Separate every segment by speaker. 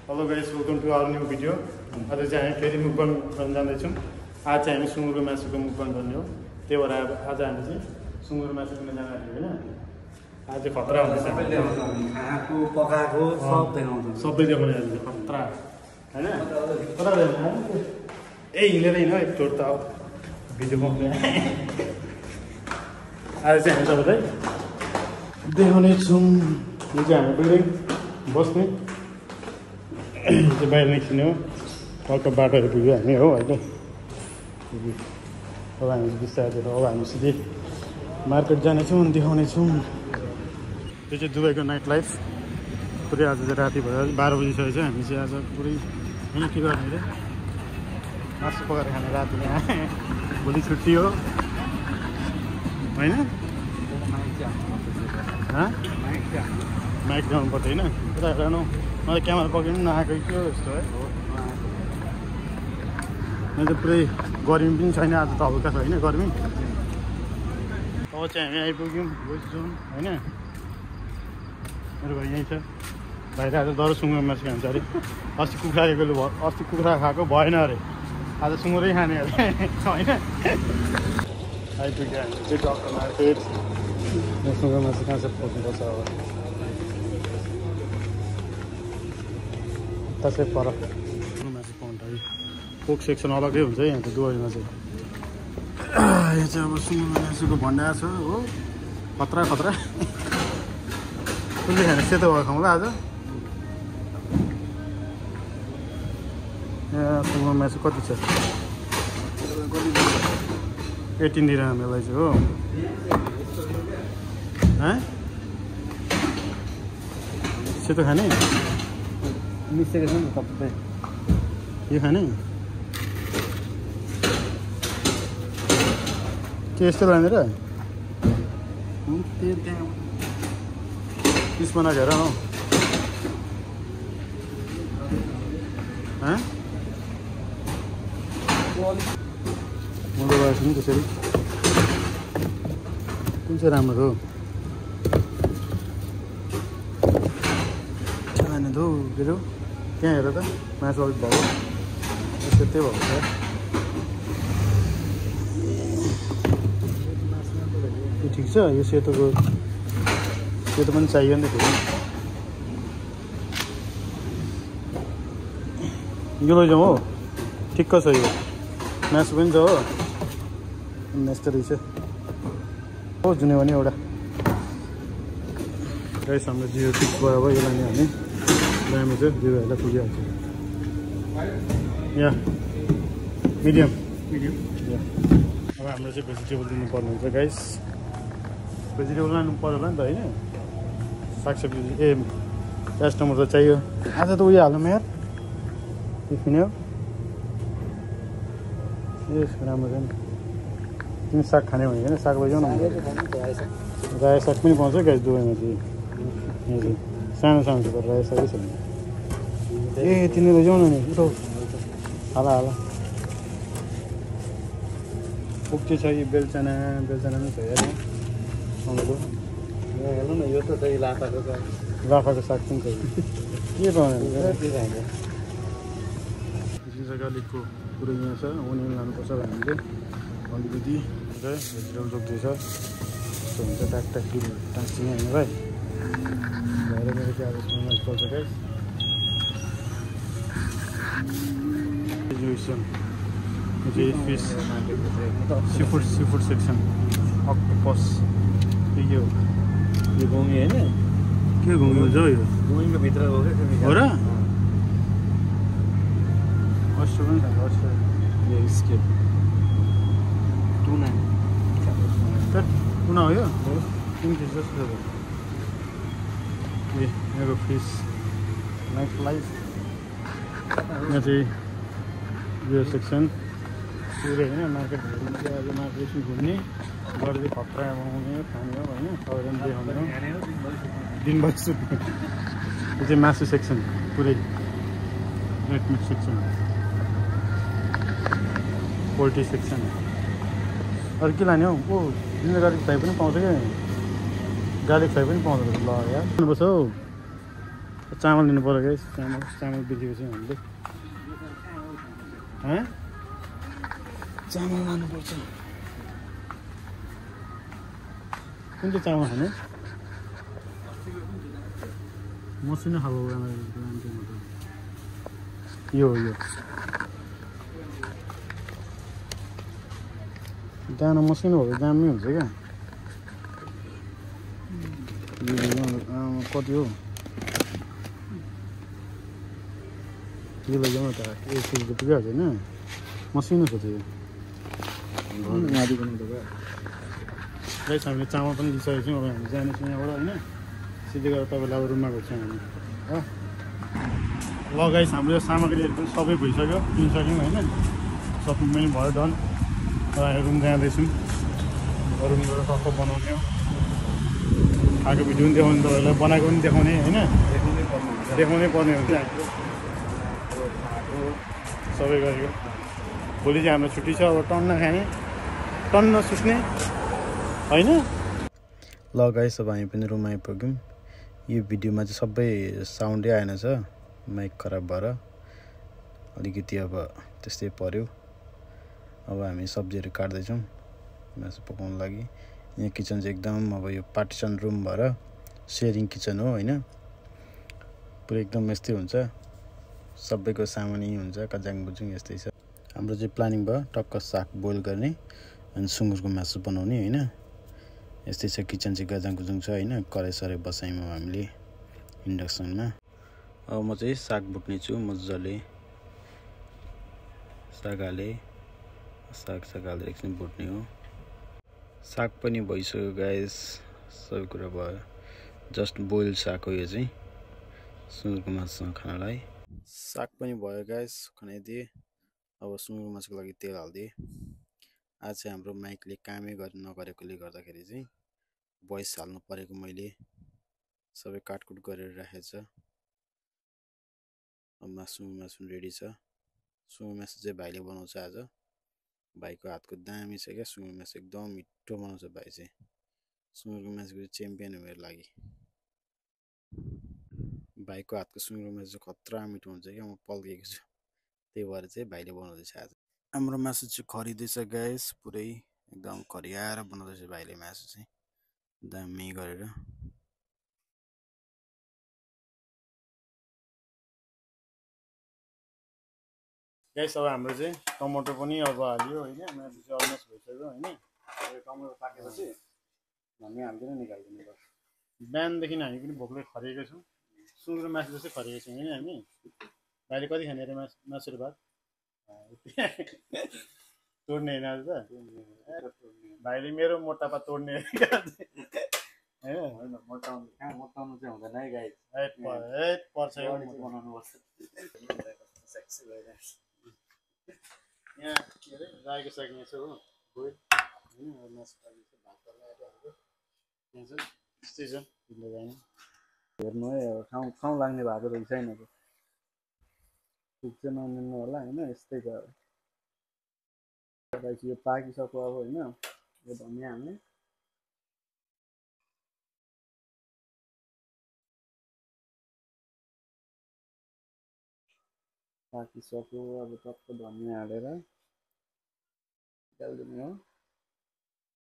Speaker 1: Hello guys, welcome to our new video. आज चाहिँ हामी फेरि मुकबाङ गर्न जाँदैछौँ। आज चाहिँ हामी सुँगुरको मासुको मुकबाङ गर्ने हो। त्यही भएर आज हामी चाहिँ सुँगुरको मासु किन्न जाँदा होइन, आज चाहिँ खतरा हुँदैछ।
Speaker 2: खाएको पकाएको सब देखाउँछ,
Speaker 1: सबै देखाउने आज खतरा होइन। कता ए हिँडेर हिँड एकचोट त अब भिडियो बनाउने। आज चाहिँ हामी तपाईँलाई देखाउने छौँ। यो चाहिँ हाम्रो बिल्डिङ बस्ने बाहिर निस्किने हो। टक्क बाटोहरू पुग्यो हामी हो होइन। अब हामी बिस्तारै अब हामी सिधै मार्केट जानेछौँ अनि देखाउनेछौँ। यो चाहिँ दुबईको नाइट लाइफ। पुरै आज चाहिँ राति भयो, 12 बजिसकेको छ। हामी चाहिँ आज पुरै होइन के गर्ने अरे मासु पकाएर खाने रातिमा। भोलि छुट्टी हो होइन। माइक ल्याउनु पर्छ होइन। यता हेर्नु मलाई क्यामेरा पक्रिनु नआएको के जस्तो है। यहाँ चाहिँ पुरै गर्मी पनि छैन आज त, हल्का छ होइन गर्मी। अब चाहिँ हामी आइपुग्यौँ वेस्ट जोन होइन। मेरो भाइ यहीँ छ। भाइ आज दरो सुँगुर मासु खान्छ अरे। अस्ति कुखुरा भयो, अस्ति कुखुरा खाएको भएन अरे, आज सुँगुरै खाने अरे होइन। आइपुग्यो हामी चाहिँ डक्टर मार्केट। सुँगुर मासु कहाँ चाहिँ खोज्नुपर्छ अब। त्यसै पर मासु पाउनु पोक सेक्सन अलग्गै हुन्छ है यहाँ त दुबईमा चाहिँ। यहाँ चाहिँ अब सुँगुर मासुको भण्डार छ हो। खतरा खतरा। कुन खाने सेतो भएको खाउँला आज। यहाँ सुँगुर मासु कति छ? 18 दिरहम यसलाई चाहिँ हो। सेतो खाने
Speaker 2: मिसेको छ नि सबै।
Speaker 1: यो खाने के यस्तो लाने र पिस बनाएको हेर न। मैले लगाएको छु नि त्यसरी। कुन चाहिँ राम्रो हो खाने धो के हो। त्यहाँ हेर त मासु अलिक भएको त्यही भएको छ। यो ठिक छ। यो सेतोको सेतो पनि चाहियो नि त फेरि। यो लैजाउँ हो, ठिक्क छ। यो मासु पनि छ हो। यस्तो रहेछ हो जुने भने एउटा गाइस। हाम्रो जियो ठिक भयो अब यसलाई नि हामी दामी छ। जियोहरूलाई पुगिहाल्छ। यहाँ मिडियम मिडियम। अब हाम्रो चाहिँ भेजिटेबल दिनुपर्ने हुन्छ गाइस। भेजिटेबल लानु पऱ्यो होला नि त होइन। सागसब्जी ए प्याज टमाटर त चाहियो। आज त उयो हाल्नु यार टिफिन हो। ए राम्रो छ नि। तिमी साग खाने भनेको होइन, साग लैजाउ न। रायो साग पनि पाउँछ गाइस दुबईमा चाहिँ। हजुर सानो सानो छ तर रायो सागै छैन। ए तिमी लैजाउ न नि उठाउ। हाला हाला पुग्छ छ। यो बेलचाना बेलचाना पनि छ हेर्नु।
Speaker 2: हेर्नु न यो त चाहिँ लाफाको
Speaker 1: लाफाको साग पनि छ। के बनाउने गार्लिकको कुरो यहाँ छ। ओनियन लानुपर्छ भने चाहिँ अलिकति भेजिटेबल रोप्दैछ। यस्तो हुन्छ ट्याक ट्याक टाँसिने हामीलाई भएर मेरो चाहिँ अब सुन्नु पर्छ guys. Fish seafood section octopus के हो यो घुमी होइन। के घुमी हुन्छ यो घुमीको भित्र हो र। अस्ट्रो पनि खान्छ। अस्ट्रो यो स्केप टुना टुना हो यो। किङ फिस जस्तो छ। ए यहाँको फिस नाइट लाइफ। यहाँ चाहिँ यो सेक्सन पुरै होइन। मार्केट आज मार्केट घुम्ने गर्दै खतरा बनाउने खाने हो होइन। सबैजना देखाउने हो दिनभरि सुत्ने। यो चाहिँ मासु सेक्सन पुरै red meat section. Poultry section. अरू के लाने हौ? ओ जिन्जर गार्लिक फ्राई पनि पाउँछ क्या। गार्लिक फ्राई पनि पाउँदो रहेछ। ल यार खानुपर्छ हौ। चामल लिनु पर्यो गाइस चामल बिग्रेपछि हामीले चामल लानुपर्छ कुन चाहिँ चामल खाने मसिनो खालको यो दाना मसिनो भयो दामी हुन्छ क्या कति हो यो लैजाउँ त 1 केजी त पुगिहाल्छ होइन मसिनो छ त्यो गाइस हामीले चामल पनि लिइसकेको छौँ अब हामी जानेछौँ यहाँबाट होइन सिधै गरेर तपाईँलाई अब रुममा भेट्छौँ हामी हो ल गाइस हाम्रो यो सामग्रीहरू पनि सबै भइसक्यो किनिसक्यौँ होइन सपिङ पनि भयो डन र रुम जाँदैछौँ रुम गएर कस्तो बनाउने हो खाएको भिडियो पनि देखाउने तपाईँहरूलाई बनाएको पनि देखाउने होइन देखाउनै पर्ने हुन्छ हाम्रो सबै गरेको भोलि चाहिँ हाम्रो छुट्टी छ अब टन्न खाने टन्न सुत्ने होइन ल गाइस अब हामी पनि रुममा आइपुग्यौँ यो भिडियोमा चाहिँ सबै साउन्डै आएन छ माइक खराब भएर अलिकति अब त्यस्तै पर्यो अब हामी सब्जीहरू काट्दैछौँ मासु पकाउनु लागि यहाँ किचन चाहिँ एकदम अब यो पार्टिसन रुम भएर सेयरिङ किचन हो होइन पुरै एकदम यस्तै हुन्छ सबैको सामान यही हुन्छ कजाङ बुजुङ यस्तै छ हाम्रो चाहिँ प्लानिङ भयो टक्क साग बोइल गर्ने अनि सुँगुरको मासु बनाउने होइन यस्तै छ किचन चाहिँ गजाङ गुजुङ छ होइन कराई सराई बसायौँ हामीले इन्डक्सनमा अब म चाहिँ साग भुट्ने छु मजाले साग हालेँ साग हालेर एकछिन भुट्ने हो साग पनि भइसक्यो गाइस सबै कुरा भयो जस्ट बोइल साग हो यो चाहिँ सुँगुरको मासुसँग खानलाई साग पनि भयो गाइस खनाइदिएँ अब सुँगुरको मासुको लागि तेल हालिदिएँ आज चाहिँ हाम्रो माइकले कामै नगरेकोले गर्दाखेरि चाहिँ भोइस हाल्नु परेको मैले सबै काटकुट गरेर राखेको छ अब मासु रेडी छ सुँगुर मासु चाहिँ भाइले बनाउँछ आज भाइको हातको दामी छ क्या सुँगुर मासु एकदम मिठो बनाउँछ भाइ चाहिँ सुँगुरको मासुको च्याम्पियन हो मेरो लागि भाइको हातको सुँगुरको मासु चाहिँ खतरा मिठो हुन्छ क्या म पल्केको छु त्यही भएर चाहिँ भाइले बनाउँदैछ आज हाम्रो मासु चाहिँ खरिँदैछ गाइस पुरै एकदम खरियाएर बनाउँदैछ भाइले मासु चाहिँ दामी गरेर गाइस अब हाम्रो चाहिँ टमाटर पनि अब हाल्यो होइन मासु चाहिँ अलमोस्ट भइसक्यो होइन टमाटर पाकेपछि हामी हाल्दैन निकाल्दिने गर्छ बिहानदेखि हामी पनि भोकले खरिएको छौँ सुँगुरको मासु जस्तै खरिएको छौँ होइन हामी भाइले कति खाने अरे मासु र भात तोड्ने होइन आज त भाइले मेरो मोटापा तोड्ने होइन मोटाउनु चाहिँ हुँदैन है गाई पर्छ बनाउनुपर्छ यहाँ के अरे रायोको साग यहाँ छ हो बोइल होइन मासु पाकेको छ भात लगाएर यहाँ छ यस्तै छ हेर्नु है अब ठाउँ लाग्ने भएको रहेछ छैन ठिक चाहिँ नमिल्नु होला होइन यस्तै छ यो पाकिसक्यो अब होइन यो धनियाँ हाल्ने पाकिसक्यो अब टक्क धनियाँ हालेर निकालिदिने हो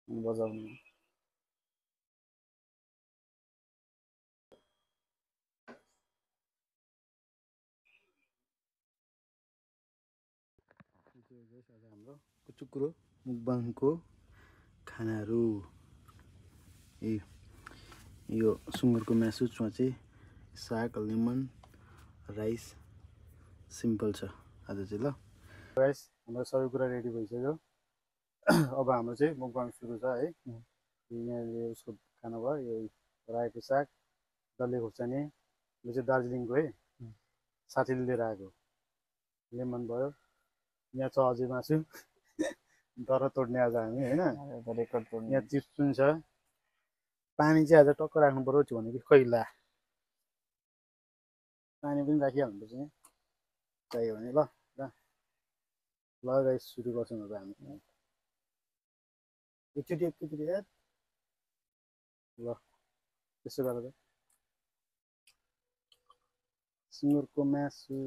Speaker 1: अनि बजाउने हाम्रो कुचुकुरो मुकबाङको खानाहरू यो सुँगुरको मासु चुवाचे साग लेमन राइस सिम्पल छ आज चाहिँ ल गाइस हाम्रो सबै कुरा रेडी भइसक्यो अब हाम्रो चाहिँ मुकबाङ सुरु छ है यहाँले उसको खाना भयो यो रायोको साग डल्ले खोर्सानी यो चाहिँ दार्जिलिङको है साथीले लिएर आएको लेमन भयो यहाँ छ अझै मासु दर तोड्ने आज हामी होइन रेकर्ड तोड्ने यहाँ चिप्स पनि छ पानी चाहिँ आज टक्क राख्नु पर्यो भने कि खैला पानी पनि राखिहाल्नुपर्छ यहाँ चाहियो भने ल गाइस सुरु गर्छौँ अब हामी एकचोटि ल त्यसो गरेर सुँगुरको मासु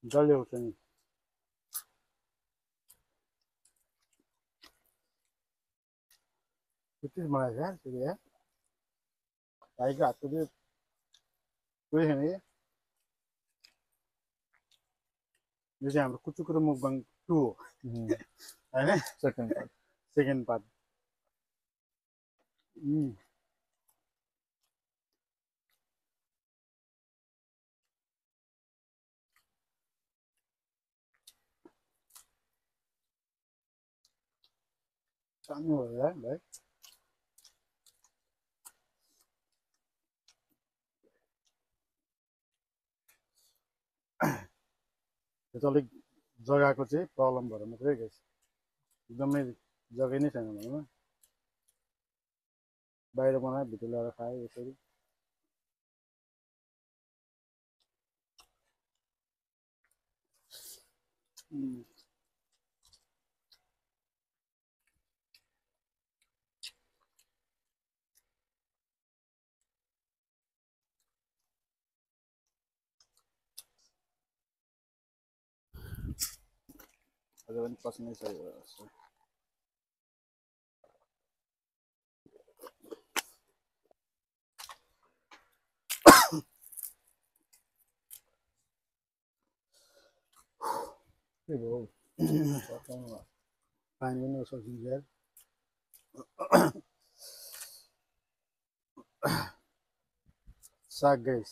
Speaker 1: जसले आउँछ नि त्यति मलाई यार त्यो यार भाइको हातको त्यो उयो छैन कि यो चाहिँ हाम्रो कुचुकुरो मुखबाङ 2 हो होइन सेकेन्ड पार्ट सानो हो यार भाइ त्यो चाहिँ अलिक जग्गाको चाहिँ प्रब्लम भएर मात्रै गएछ एकदमै जग्गै नै छैन भनौँ न बाहिर बनायो भित्र ल्याएर खायो यसरी अझ पनि पस्नै सही भइरहेको छ के भयो पानी पनि नसकिन्छ यार साग गाइस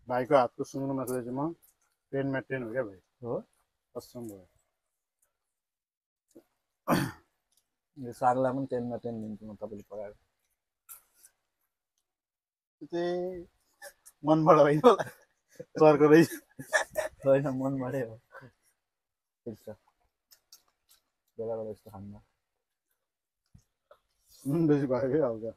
Speaker 1: भाइको हातको सुँगुर मासुले चाहिँ म 10 मा 10 हो क्या भाइ
Speaker 2: हो
Speaker 1: कसम भयो
Speaker 2: यो सागलाई पनि 10 मा 10 दिन्छु म तपाईँले पकाएर
Speaker 1: त्यो चाहिँ मनबाट होइन होला चर्को रहेछ
Speaker 2: होइन मनबाटै हो ठिक छ बेला बेला यस्तो खान्न
Speaker 1: नुन बेसी भयो क्या हल्का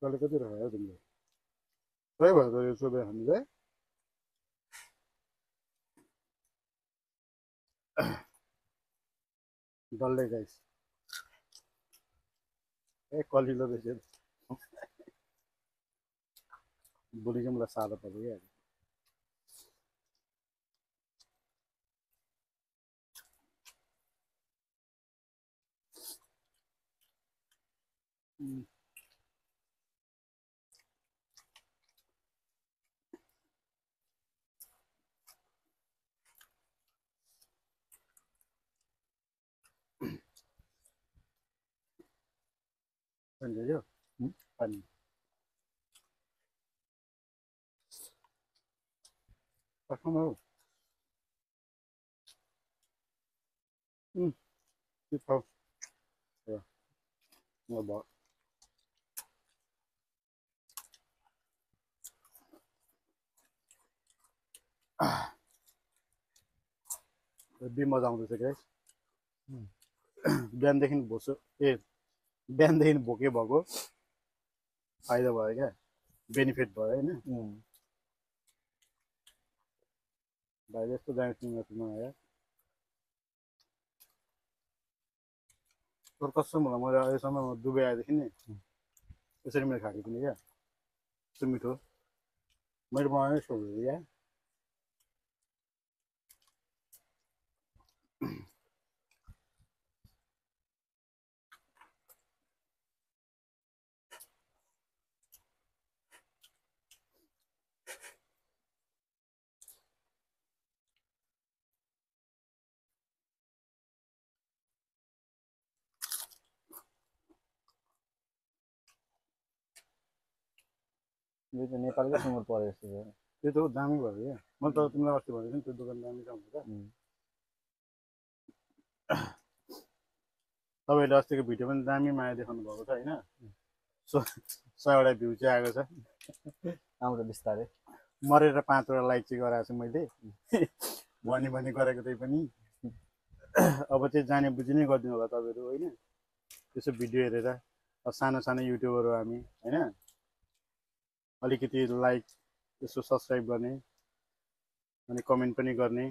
Speaker 1: कहिले कति रह्यो तिमीले सही भयो त यो सोधे हामी चाहिँ डल्लै गाइस ए कलिलो रहेछ भोलि चाहिँ मलाई साह्रो पर्छ क्या पानी पानी पक्का हो त्यो खाऊ भयो हेब्बी मजा आउँदैछ गाइस बिहानदेखि भोसो बिहानदेखि भोके भएको फाइदा भयो क्या बेनिफिट भयो होइन भाइले यस्तो दामी आयो तर कसम होला मैले अहिलेसम्म दुबई आएदेखि नि यसरी मैले खाएको पनि क्या यस्तो मिठो मैले बनाएकै सोधेको क्या
Speaker 2: यो त नेपालकै सुँगुर परे जस्तो छ
Speaker 1: त्यो त हो दामी भयो क्या मैले त तिमीलाई अस्ति भनेको थिएँ नि त्यो दोकान दामी छ भनेर तपाईँहरूले अस्तिको भिडियो पनि दामी माया देखाउनु भएको छ होइन 100वटा भ्यू चाहिँ आएको छ
Speaker 2: आउँछ बिस्तारै
Speaker 1: मरेर 5वटा लाइक चाहिँ गराएको छु मैले भनी गरेको त्यही पनि अब चाहिँ जाने बुझी नै गरिदिनु होला तपाईँहरू होइन त्यसो भिडियो हेरेर सानो सानो युट्युबर हो हामी होइन अलिकति लाइक यसो सब्सक्राइब गर्ने अनि कमेन्ट पनि गर्ने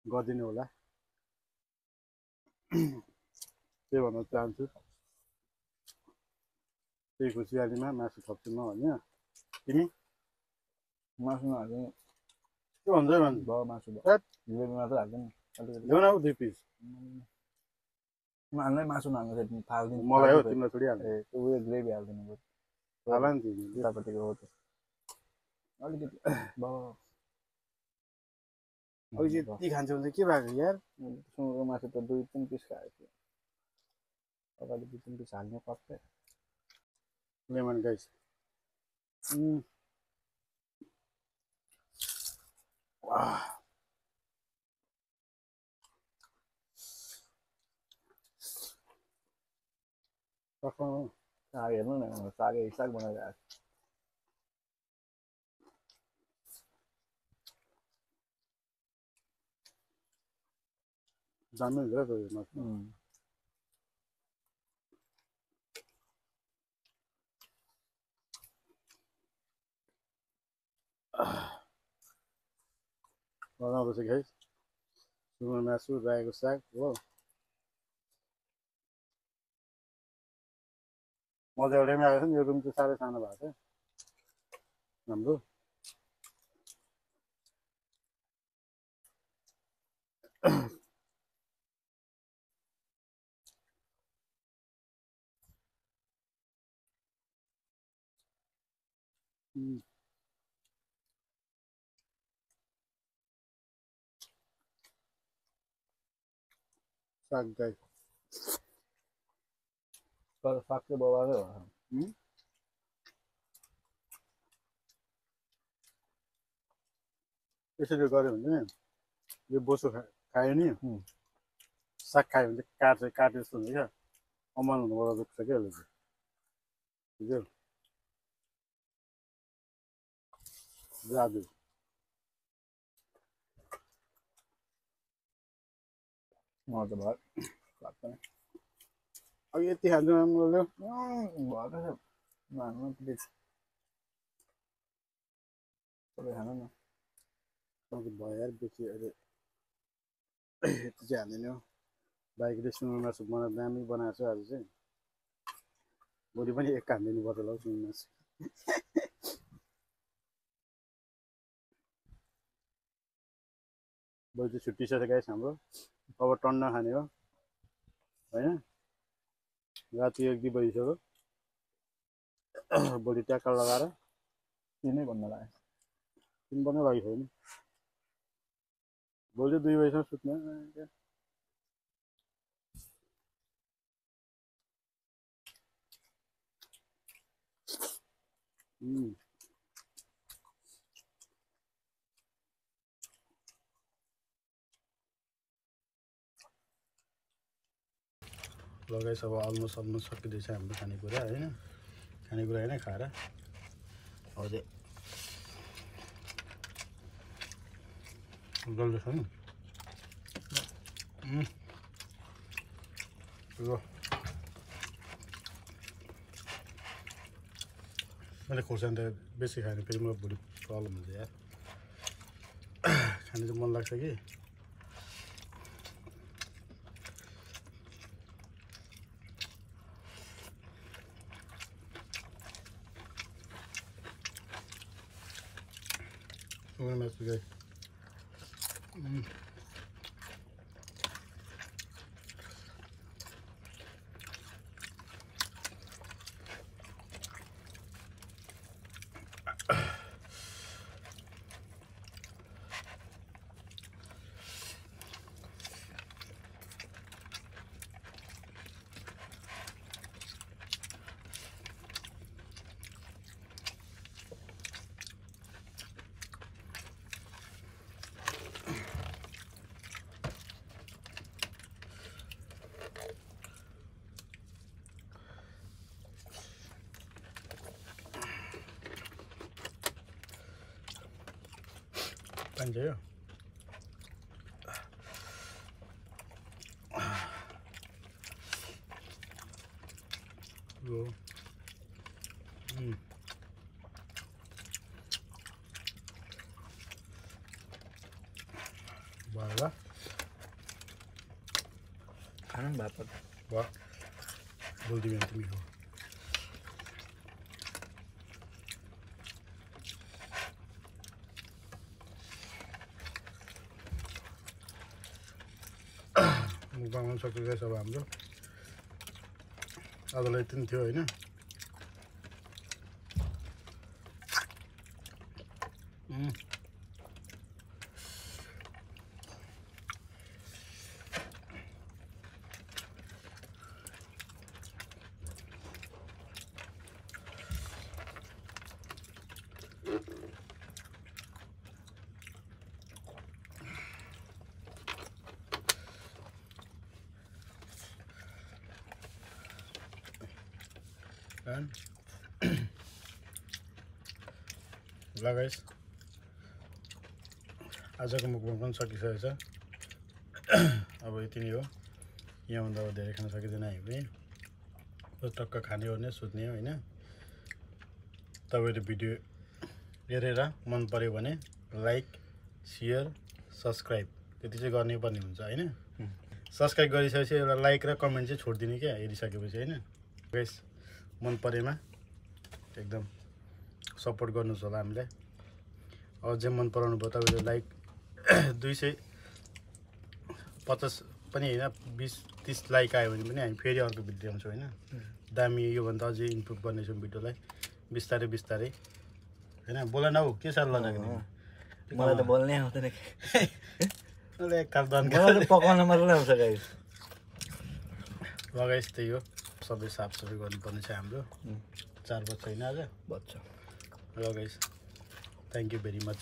Speaker 1: गरिदिनु होला त्यही भन्न चाहन्छु त्यही खुसियालीमा मासु थप्छु म होइन तिमी
Speaker 2: मासु नहाल्ने
Speaker 1: के भन्छ
Speaker 2: भयो मासु भयो ग्रेभीमा त हाल्दैन अलिकति
Speaker 1: ल्याउन हौ 2 पिस
Speaker 2: हाल्नै मासु नहाल्नु चाहिँ फाल्दिनु
Speaker 1: मलाई हो तिमीलाई थोडी हाल्नु
Speaker 2: त्यो उयो ग्रेभी हालिदिनु पर्छ
Speaker 1: हाल नि तिमी
Speaker 2: उतापट्टिको हो त्यो अलिकति भयो
Speaker 1: अब यति खान्छ भने के भएको यार
Speaker 2: सुँगुरको मासु त 2-3 पिस खाएको थियो अगाडि 2-3 पिस हाल्नु पर्छ
Speaker 1: लेमन गाइस
Speaker 2: साग हेर्नु न साग बनाएर आएको
Speaker 1: दामी हुन्छ त यो मासु बनाउँदैछ गाइस सुँगुर मासु रायोको साग हो म त एउटैमा आएको छ नि यो रुम चाहिँ साह्रै सानो भएको छ हाम्रो साग गाई
Speaker 2: तर साग चाहिँ बबाकै हो
Speaker 1: यसरी गऱ्यो भने नि यो बोसो खायो नि साग खायो भने चाहिँ काटे जस्तो हुन्छ क्या अमल हुनुबाट रोक्छ क्या यसले चाहिँ बुझ्यौ जादु
Speaker 2: मजा भयो
Speaker 1: अब यति खान्छ मैले
Speaker 2: भएको छ नहाल्नु प्लिज सबै खानु न
Speaker 1: भयो यार बेसी अहिले यति चाहिँ हाल्दैन हो बाइकले सुँगुर मासु बनाएर दामी बनाएको छ आज चाहिँ भोलि पनि एक हालिदिनु पर्छ होला हौ सुँगुर मासु भोलि चाहिँ छुट्टी छ गाइस हाम्रो अब टन्ना खाने हो होइन राति 1-2 बजिसक्यो भोलि ट्याक्का लगाएर
Speaker 2: 3 भन्न लाग्यो
Speaker 1: 3 बज्न लागिसक्यो नि भोलि 2 बजीसम्म सुत्ने लगाइस अब अलमोस्ट सकिँदैछ हाम्रो खानेकुरा होइन खानेकुरा होइन खाएर अझै डल्दैछ नि ल मैले खोर्सानी त बेसी खाने फेरि मलाई भोलि प्रब्लम हुन्छ यार खाने चाहिँ मन लाग्छ कि सुँगुर मासु गाई खान्छ यो वाह
Speaker 2: खानु नि भात
Speaker 1: वाह बोल्दिन तिमी हो मुखबाङ सकिरहेछ अब हाम्रो आजलाई यति नै थियो होइन ल गाइस आजको मुखबाङ पनि सकिसकेको छ अब यति नै हो यहाँभन्दा अब धेरै खान सकिँदैन हामी पनि टक्क खाने ओर्ने सुत्ने होइन तपाईँले भिडियो हेरेर मन पर्यो भने लाइक सेयर सब्सक्राइब त्यति चाहिँ गर्नै पर्ने हुन्छ होइन सब्सक्राइब गरिसकेपछि एउटा लाइक र कमेन्ट चाहिँ छोडिदिने क्या हेरिसकेपछि होइन गाइस मन परेमा एकदम सपोर्ट गर्नुहोस् होला हामीलाई अझै मन पराउनु भयो तपाईँले लाइक 250 पनि होइन 20-30 लाइक आयो भने पनि हामी फेरि अर्को भिडियो ल्याउँछौँ होइन दामी योभन्दा अझै इम्प्रुभ गर्नेछौँ भिडियोलाई बिस्तारै बिस्तारै होइन बोला न हौ के साह्रो लगाएको
Speaker 2: मलाई त बोल्नै आउँदैन पकाउन मात्रै आउँछ गाइस
Speaker 1: लगाइस त्यही हो सबै साफसफाइ गर्नुपर्ने छ हाम्रो 4 बज्छ होइन आज
Speaker 2: बज्छ
Speaker 1: ल guys thank you very much